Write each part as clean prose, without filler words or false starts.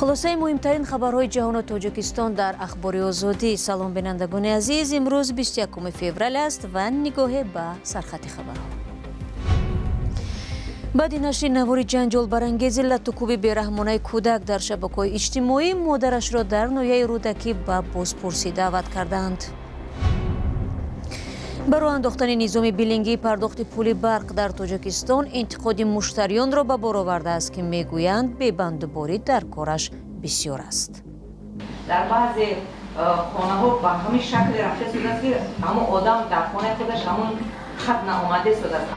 Хулосаи муҳимтарин хабарҳои ҷаҳону Тоҷикистон дар Ахбори Озодӣ. Салом, бинандагони азиз. Имрӯз 21 феврал аст ва нигоҳе ба сархати хабарҳо. Баъди нашри навори ҷанҷолбарангези латукӯби бераҳмонаи кӯдак дар шабакаҳои иҷтимоӣ, модарашро дар ноҳияи Рӯдакӣ ба бозпурсӣ даъват карданд. Ба роҳ андохтани низоми билингии пардохти пули барқ дар Тоҷикистон интиқоди муштариёнро ба бор овардааст, ки мегӯянд, бебандуборӣ дар кораш бисёр аст. Дар баъзе хонаҳо ба ҳамин шакле рафта шудааст, ки ҳамон одам дар хонаи худаш ҳамон хат наомада шудааст.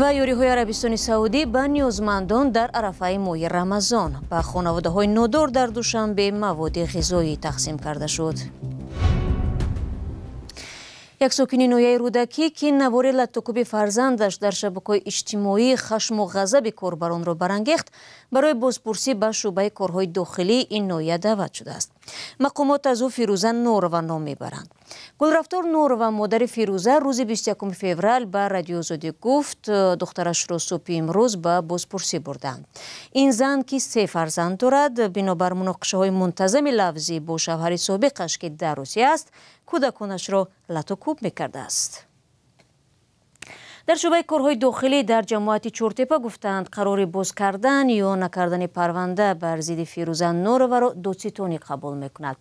Ва ёриҳои Арабистони Саудӣ ба ниёзмандон дар арафаи моҳи Рамазон. Ба хонаводаҳои нодор дар Душанбе маводи ғизоӣ тақсим карда шуд. Як сокини ноҳияи Рӯдакӣ, ки навори латукӯби фарзандаш дар шабакаҳои иҷтимоӣ хашму ғазаби корбаронро барангехт, барои бозпурсӣ ба шӯъбаи корҳои дохилии ин ноҳия даъват шудааст. Мақомот аз ӯ Фирӯза Норова ном мебаранд. Гулрафтор Норова, модари Фирӯза, рӯзи 21 феврал ба Радиои Озодӣ гуфт, духтарашро субҳи имрӯз ба бозпурсӣ бурданд. Ин зан, ки се фарзанд дорад, бинобар муноқишаҳои мунтазами лафзӣ бо шавҳари собиқаш, ки дар Русия аст, кӯдаконашро латукӯб мекардааст. Дар шӯъбаи корҳои дохилӣ дар ҷамоати Чортепа гуфтанд, қарори боз кардан ё накардани парванда бар зидди Фирӯза Нороваро додситонӣ қабул мекунад.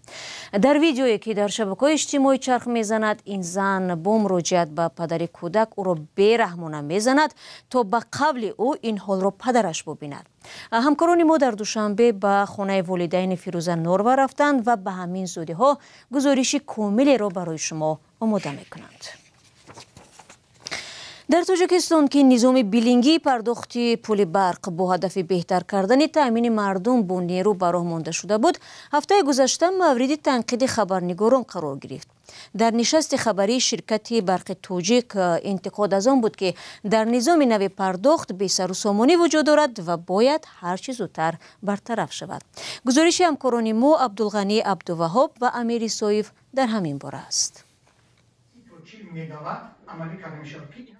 Дар видеое, ки дар шабакаҳои иҷтимоӣ чарх мезанад, ин зан бо муроҷиат ба падари кӯдак ӯро бераҳмона мезанад, то ба қавли ӯ ин ҳолро падараш бубинад. Ҳамкорони мо дар Душанбе ба хонаи волидайни Фирӯза Норова рафтанд ва ба ҳамин зудиҳо гузориши комилеро барои шумо омода мекунанд. Дар Тоҷикистон, ки низоми билингии пардохти пули барқ бо ҳадафи беҳтар кардани таъмини мардум бо нерӯ ба роҳ монда шуда буд, ҳафтаи гузашта мавриди танқиди хабарнигорон қарор гирифт. Дар нишасти хабарии ширкати Барқи Тоҷик интиқод аз он буд, ки дар низоми нави пардохт бесарусомонӣ вуҷуд дорад ва бояд ҳарчи зудтар бартараф шавад. Гузориши ҳамкорони мо Абдулғанӣ Абдуваҳоб ва Амир Исоев дар ҳамин бора аст.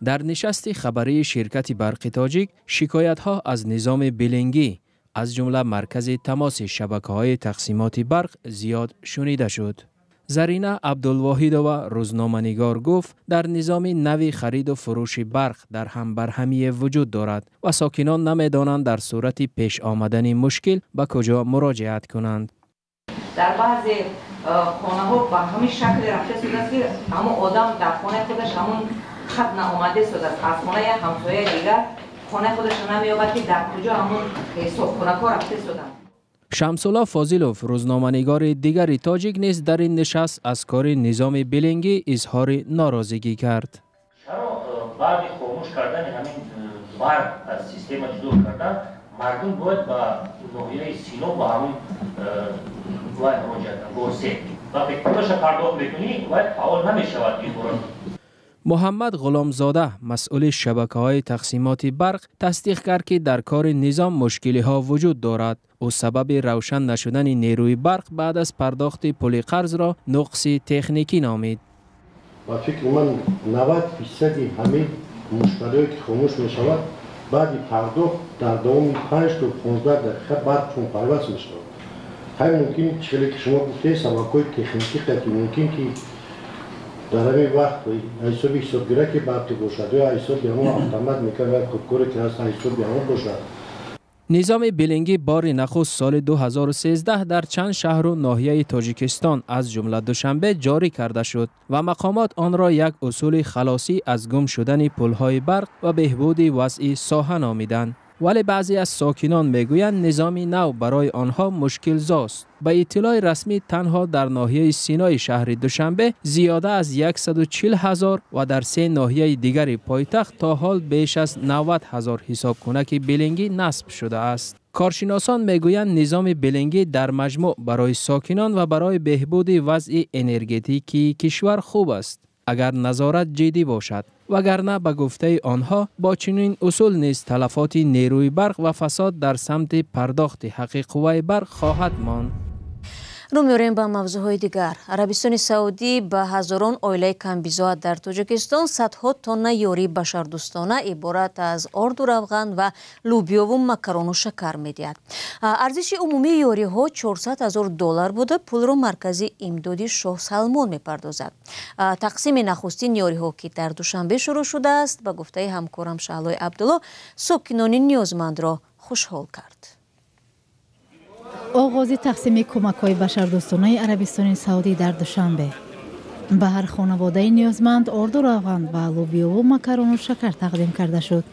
Дар нишасти хабарии ширкати Барқи Тоҷик шикоятҳо аз низоми билингӣ, аз ҷумла маркази тамоси шабакаҳои тақсимоти барқ, зиёд шунида шуд. Зарина Абдулвоҳидова, рӯзноманигор, гуфт, дар низоми нави хариду фурӯши барқ дар ҳамбарҳамие вуҷуд дорад ва сокинон намедонанд, дар сурати пеш омадани мушкил ба куҷо муроҷиат кунанд. Дар баъзе хонаҳо ба ҳамин шакле рафта шудааст, ки ҳамон одам дар хонаи худаш ҳамон хат наомада шудааст. Аз хонаи ҳамсояи дигар хонаи худашро намеёбад, ки дар куҷо ҳамон ҳисобкунакҳо рафта шуданд. Шамсулло Фозилов, рӯзноманигори дигари тоҷик, низ дар ин нишаст аз кори низоми билингӣ изҳори норозигӣ кард. Чаро баъди хомӯш кардани ҳамин барқ, аз система ҷудо кардан, мардум бояд ба ноҳияи Сино, ба ҳамун вай муроҷиат кунанд, Горсел? Вақте пулаша пардохт мекунӣ, вай фаъол намешавад ин бора. Муҳаммад Ғуломзода, масъули шабакаҳои тақсимоти барқ, тасдиқ кард, ки дар кори низом мушкилиҳо вуҷуд дорад. Ӯ сабаби равшан нашудани нерӯи барқ баъд аз пардохти пули қарзро нуқси техникӣ номид. Ба фикри ман, 90 фисади ҳамин муштариое, ки хомӯш мешавад, баъди пардохт дар давоми 5 то 15 дақиқа барқ чун пайваст мешавад. Ҳай, мумкин, хеле ки шумо гуфтед, сабабҳои техникӣ қати мумкин, ки дар ҳамин вақт ҳисоби ҳисобгираки барқӣ бошад ё ҳисоби ҳамон автомат мекард ва худкоре ки ҳаст, ҳисоби ҳамон бошад. Низоми билингӣ бори нахуст соли 2013 дар чанд шаҳру ноҳияи Тоҷикистон, аз ҷумла Душанбе, ҷорӣ карда шуд ва мақомот онро як усули халосӣ аз гум шудани пулҳои барқ ва беҳбуди вазъи соҳа номиданд. Вале баъзе аз сокинон мегӯянд, низоми нав барои онҳо мушкилзост. Ба иттилои расмӣ, танҳо дар ноҳияи Синои шаҳри Душанбе зиёда аз 140 ҳазор ва дар се ноҳияи дигари пойтахт то ҳол беш аз 90 ҳазор ҳисобкунаки билингӣ насб шудааст. Коршиносон мегӯянд, низоми билингӣ дар маҷмӯъ барои сокинон ва барои беҳбуди вазъи энергетикии кишвар хуб аст, агар назорат ҷиддӣ бошад. Вагарна, ба гуфтаи онҳо, бо чунин усул низ талафоти нерӯи барқ ва фасод дар самти пардохти ҳаққи қувваи барқ хоҳад монд. Рӯ меорем ба мавзӯъҳои дигар. Арабистони Саудӣ ба ҳазорон оилаи камбизоат дар Тоҷикистон садҳо тонна ёрии башардӯстона иборат аз орду равған ва лӯбиёву макарону шакар медиҳад. Арзиши умумии ёриҳо 400 ҳазор доллар буда, пулро маркази имдоди Шоҳ Салмон мепардозад. Тақсими нахустин ёриҳо, ки дар Душанбе шурӯъ шудааст, ба гуфтаи ҳамкорам Шаҳлои Абдулло, сокинони ниёзмандро хушҳол кард. Оғози тақсими кӯмакҳои башардӯстонаи Арабистони Саудӣ дар Душанбе. Ба ҳар хонаводаи ниёзманд орду равған ва лӯбиёву макарону шакар тақдим карда шуд.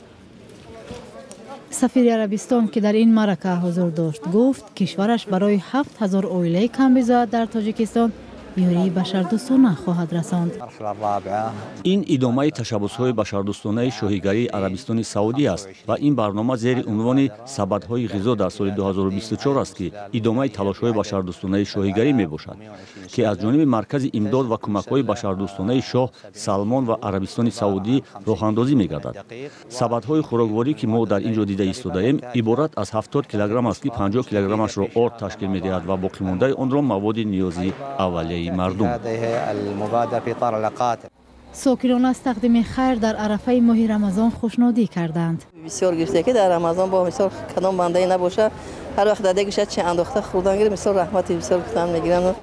Сафири Арабистон, ки дар ин маърака ҳузур дошт, гуфт кишвараш барои 7000 оилаи камбизоат дар Тоҷикистон ёрии башардӯстона хоҳад расонд. Ин идомаи ташаббусҳои башардӯстонаи шоҳигарии Арабистони Саудӣ аст ва ин барнома зери унвони сабадҳои ғизо дар соли 2024 аст, ки идомаи талошҳои башардӯстонаи шоҳигарӣ мебошад, ки аз ҷониби маркази имдод ва кӯмакҳои башардӯстонаи Шоҳ Салмон ва Арабистони Саудӣ роҳандозӣ мегардад. Сабадҳои хӯрокворӣ, ки мо дар ин ҷо дида истодаем, иборат аз 70 килограмм аст, ки 50 килограммашро орд ташкил медиҳад ва боқимондаи онро маводи ниёзии аввалияи мардум. Сокинон аз тақдими хайр дар арафаи моҳи Рамазон хушнудӣ карданд. Бисёр гирифта, ки дар Рамазон бо мисол кадом бандае набоша, ҳар вақт дар дегиша чи андохта хӯрдан гирифт, мисол раҳмати бисёр гуфтан мегиранд.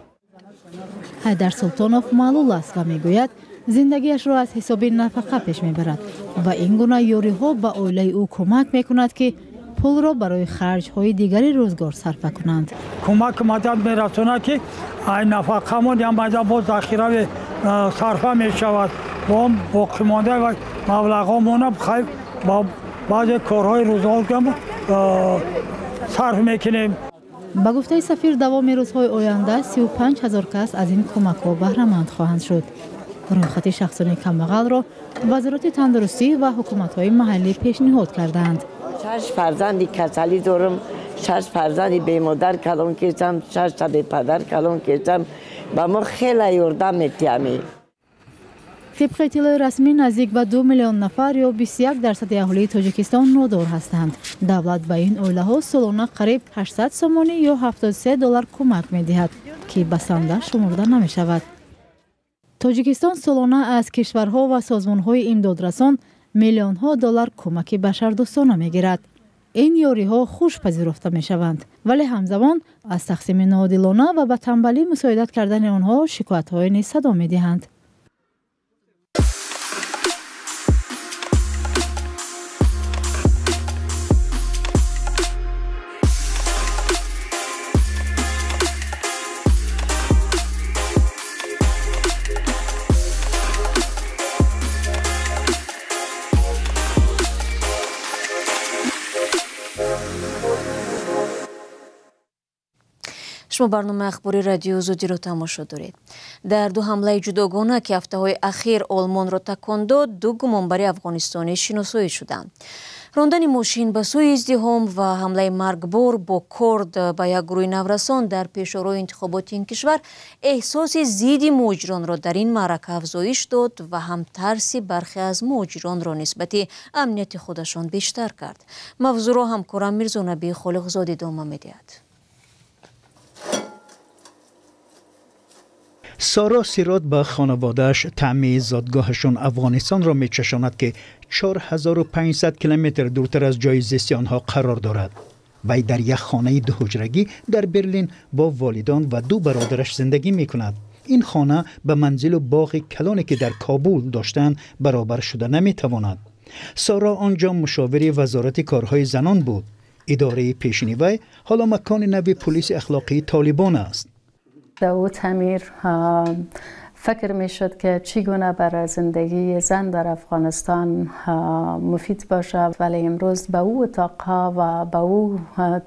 Ҳайдар Султонов маълул аст ва мегӯяд зиндагиашро аз ҳисоби нафақа пеш мебарад ва ин гуна ёриҳо ба оилаи ӯ кӯмак мекунад, ки пулро барои харҷҳои дигари рӯзгор сарфа кунанд. Кӯмак мадад мерасонад, ки ай нафақамон ям майда боз захирави сарфа мешавад. Бо боқимонда ва маблағҳомона хайр ба баъзе корҳои рӯзгорам сарф мекунем. Ба гуфтаи сафир, давоми рӯзҳои оянда 35 ҳазор кас аз ин кӯмакҳо баҳраманд хоҳанд шуд. Рӯйхати шахсони камбағалро вазорати тандурустӣ ва ҳукуматҳои маҳаллӣ пешниҳод кардаанд. 6 фарзанди касалӣ дорам, 6 фарзанди бемодар калон кардам, 6 та бепадар калон кардам. Ба мо хеле ёрдам метиҳам. Тибқи иттилои расмӣ, наздик ба 2 миллион нафар ё 21% аҳолии Тоҷикистон нодор ҳастанд. Давлат ба ин оилаҳо солона қариб 800 сомонӣ ё 73 доллар кӯмак медиҳад, ки басанда шумурда намешавад. Тоҷикистон солона аз кишварҳо ва созмонҳои имдодрасон миллионҳо доллар кӯмаки башардӯстона мегирад. Ин ёриҳо хуш пазируфта мешаванд, вале ҳамзамон аз тақсими ноодилона ва ба танбалӣ мусоидат кардани онҳо шикоятҳое низ садо медиҳанд. Шумо барномаи ахбори Радиои Озодиро тамошо доред. Дар ду ҳамлаи ҷудогона, ки ҳафтаҳои ахир Олмонро такон дод, ду гумонбари афғонистонӣ шиносоӣ шуданд. Рондани мошин ба сӯи издиҳом ва ҳамлаи маргбор бо корд ба як гурӯҳи наврасон дар пешорои интихоботи ин кишвар эҳсоси зидди муҳоҷиронро дар ин маърака афзоиш дод ва ҳам тарси бархе аз муҳоҷиронро нисбати амнияти худашон бештар кард. Мавзӯъро ҳамкорам Мирзонаби Холиқзод идома медиҳад. Сара Сирот ба хонаводааш таъми зодгоҳашон Афғонистонро мечашонад, ки 4500 километр дуртар аз ҷои зисти онҳо қарор дорад. Вай дар як хонаи дуҳуҷрагӣ дар Берлин бо волидон ва ду бародараш зиндагӣ мекунад. Ин хона ба манзилу боғи калоне, ки дар Кобул доштанд, баробар шуда наметавонад. Сара он ҷо мушовири вазорати корҳои занон буд. Идораи пешини вай ҳоло макони нави пулиси ахлоқии Толибон аст. او تعمیر فکر میشد که چگونه برای زندگی زن در افغانستان مفید باشه، ولی امروز به او اتاقها و به او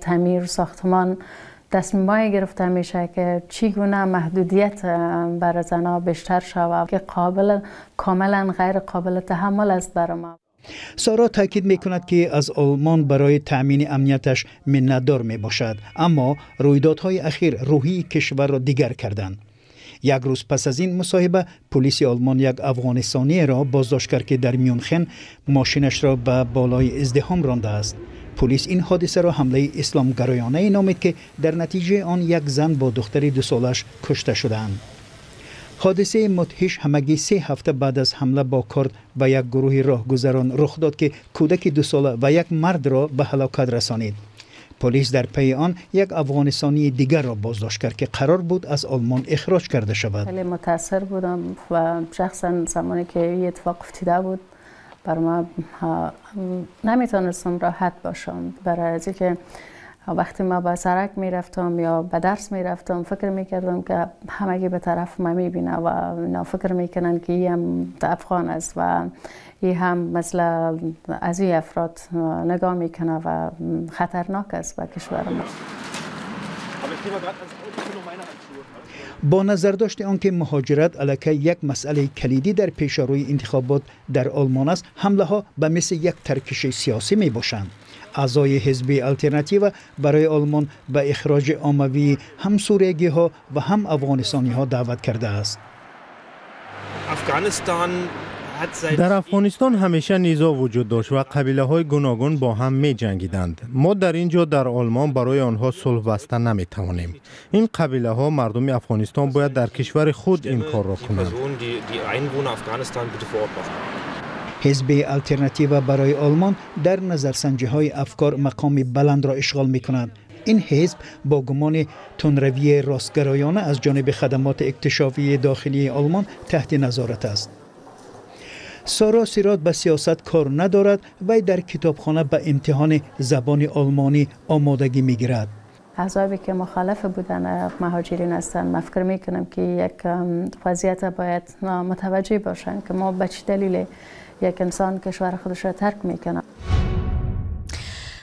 تعمیر ساختمان تصمیم‌های گرفته میشه که چگونه محدودیت برای زنها بیشتر شود که قابل کاملا غیر قابل تحمل است برای ما. سارا تاکید میکند که از آلمان برای تأمین امنیتش منتدار میباشد، اما رویدادهای اخیر روحی کشور را دیگر کردند. یک روز پس از این مصاحبه، پلیس آلمان یک افغانستانی را بازداشت کرد که در میونخن ماشینش را به بالای ازدحام رانده است. Полис ин ҳодисаро ҳамлаи исломгароёнае номид, ки дар натиҷаи он як зан бо духтари 2 солааш кушта шуданд. Ҳодисаи мудҳиш ҳамагӣ 3 ҳафта баъд аз ҳамла бо корд ба як гурӯҳи роҳгузарон рух дод, ки кӯдаки 2 сола ва як мардро ба ҳалокат расонид. Полис дар пайи он як афғонистонии дигарро боздошт кард, ки қарор буд аз Олмон ихроҷ карда шавад. خیلی متاثر بودم و شخصا زمانی که این اتفاق افتیده بود، بر ما نمیتونستم راحت باشم، برای از اینکه وقتی ما به سرک میرفتم یا به درس میرفتم، فکر میکردم که همگی به طرف ما میبینه و اینا فکر میکنن که این هم افغان است و این هم مثل از این افراد نگاه میکنه و خطرناک است به کشور ما. Бо назардошти он ки муҳоҷират аллакай як масъалаи калидӣ дар пешарои интихобот дар Олмон аст, ҳамлаҳо ба мисли як таркиши сиёсӣ мебошанд. Аъзои ҳизби Алтернатива барои Олмон ба ихроҷи оммавии ҳам суриягиҳо ва ҳам афғонистониҳо даъват кардааст. Дар Афғонистон ҳамеша низоъ вуҷуд дошт ва қабилаҳои гуногун бо ҳам меҷангиданд. Мо дар ин ҷо, дар Олмон, барои онҳо сулҳ баста наметавонем. Ин қабилаҳо, мардуми Афғонистон, бояд дар кишвари худ ин корро кунанд. Ҳизби Алтернатива барои Олмон дар назарсанҷиҳои афкор мақоми баландро ишғол мекунад. Ин ҳизб бо гумони тундравии ростгароёна аз ҷониби хадамоти иктишофии дохилии Олмон таҳти назорат аст. Соро Сирот ба сиёсат кор надорад. Вай дар китобхона ба имтиҳони забони олмонӣ омодагӣ мегирад. احزابی که مخالف بودن مهاجرین هستند، من فکر میکنم که یک وضعیت باید متوجه باشند که ما به چه دلیل یک انسان کشور خودش را ترک میکنه.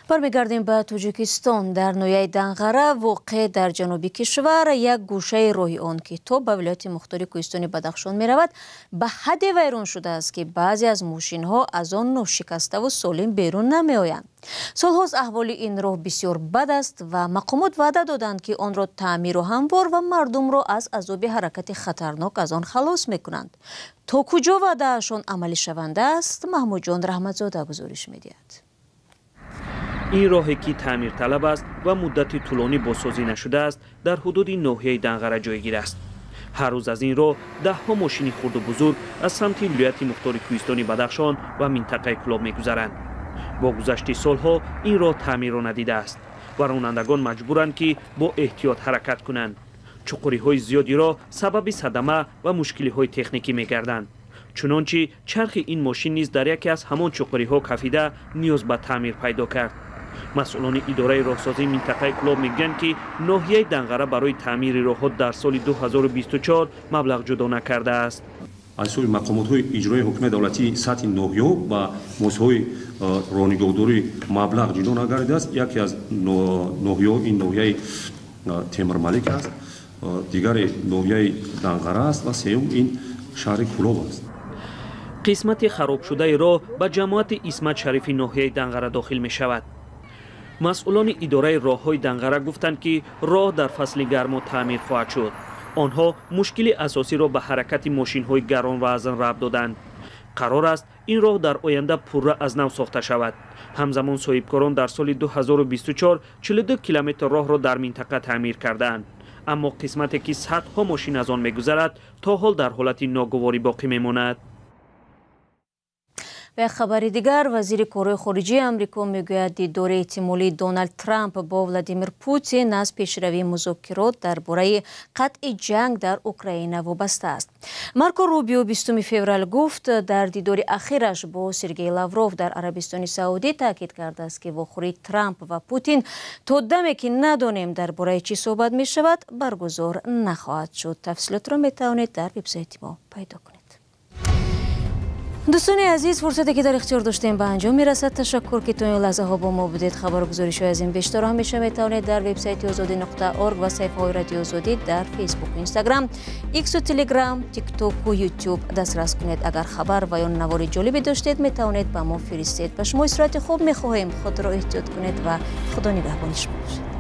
Бармегардем ба Тоҷикистон. Дар ноҳияи Данғара, воқеъ дар ҷануби кишвар, як гӯшаи роҳи он, ки то ба вилояти мухтори кӯҳистони Бадахшон меравад, ба ҳадде вайрон шудааст, ки баъзе аз мошинҳо аз он ношикаставу солим берун намеоянд. Солҳост аҳволи ин роҳ бисёр бад аст ва мақомот ваъда доданд, ки онро таъмиру ҳамвор ва мардумро аз азоби ҳаракати хатарнок аз он халос мекунанд. То куҷо ваъдаашон амалишаванда аст, Маҳмудҷон Раҳматзода гузориш медиҳад. Ин роҳе, ки таъмирталаб аст ва муддати тӯлонӣ бозсозӣ нашудааст, дар ҳудуди ноҳияи Данғара ҷойгир аст. Ҳар рӯз аз ин роҳ даҳҳо мошини хурду бузург аз самти вилояти мухтори кӯҳистони Бадахшон ва минтақаи Кӯлоб мегузаранд. Бо гузашти солҳо ин роҳ таъмирро надидааст ва ронандагон маҷбуранд, ки бо эҳтиёт ҳаракат кунанд. Чуқуриҳои зиёди роҳ сабаби садама ва мушкилиҳои техникӣ мегарданд. Чунончи чархи ин мошин низ дар яке аз ҳамон чуқуриҳо кафида, ниёз ба таъмир пайдо кард. Масъулони идораи роҳсозии минтақаи Кӯлоб мегӯянд, ки ноҳияи Данғара барои таъмири роҳҳо дар соли 2024 маблағ ҷудо накардааст. Аз ҳисоби мақомотҳои иҷроии ҳукумати давлатии сатҳи ноҳияҳо ба муассисаҳои роҳнигоҳдорӣ маблағ ҷудо нагардидааст. Яке аз ноҳияҳо ин ноҳияи Темурмалик аст, дигаре ноҳияи Данғара аст ва сеюм ин шаҳри Кӯлоб аст. Қисмати харобшудаи роҳ ба ҷамоати Исмат Шарифи ноҳияи Данғара дохил мешавад. Масъулони идораи роҳҳои Данғара гуфтанд, ки роҳ дар фасли гармо таъмир хоҳад шуд. Онҳо мушкили асосиро ба ҳаракати мошинҳои гаронвазн рабт доданд. Қарор аст, ин роҳ дар оянда пурра аз нав сохта шавад. Ҳамзамон соҳибкорон дар соли 2024 42 километр роҳро дар минтақа таъмир кардаанд, аммо қисмате, ки садҳо мошин аз он мегузарад, то ҳол дар ҳолати ногуворӣ боқӣ мемонад. Ва як хабари дигар: вазири корҳои хориҷии Амрико мегӯяд, дидори эҳтимолии Доналд Трамп бо Владимир Путин аз пешравии музокирот дар бораи қатъи ҷанг дар Украина вобаста аст. Марко Рубио 20 феврал гуфт, дар дидори ахираш бо Сергей Лавров дар Арабистони Саудӣ таъкид кардааст, ки вохӯрии Трамп ва Путин то даме ки надонем дар бораи чӣ суҳбат мешавад, баргузор нахоҳад шуд. Тафсилотро метавонед дар вебсайти мо пайдо кунед. Дӯстони азиз, фурсате ки дар ихтиёр доштем, ба анҷом мерасад. Ташаккур, ки то ин лаҳзаҳо бо мо будед. Хабару гузоришҳои аз ин бештарро ҳамеша метавонед дар вебсайти озодӣ.org ва саҳифаҳои Радиои Озодӣ дар Фейсбуку, Инстаграм, Иксу, Телеграм, Тиктоку, Ютуб дастрас кунед. Агар хабар ва ё навори ҷолибе доштед, метавонед ба мо фиристед. Ба шумо истироҳати хуб мехоҳем. Худро эҳтиёт кунед ва Худо нигаҳбони шумо бошад.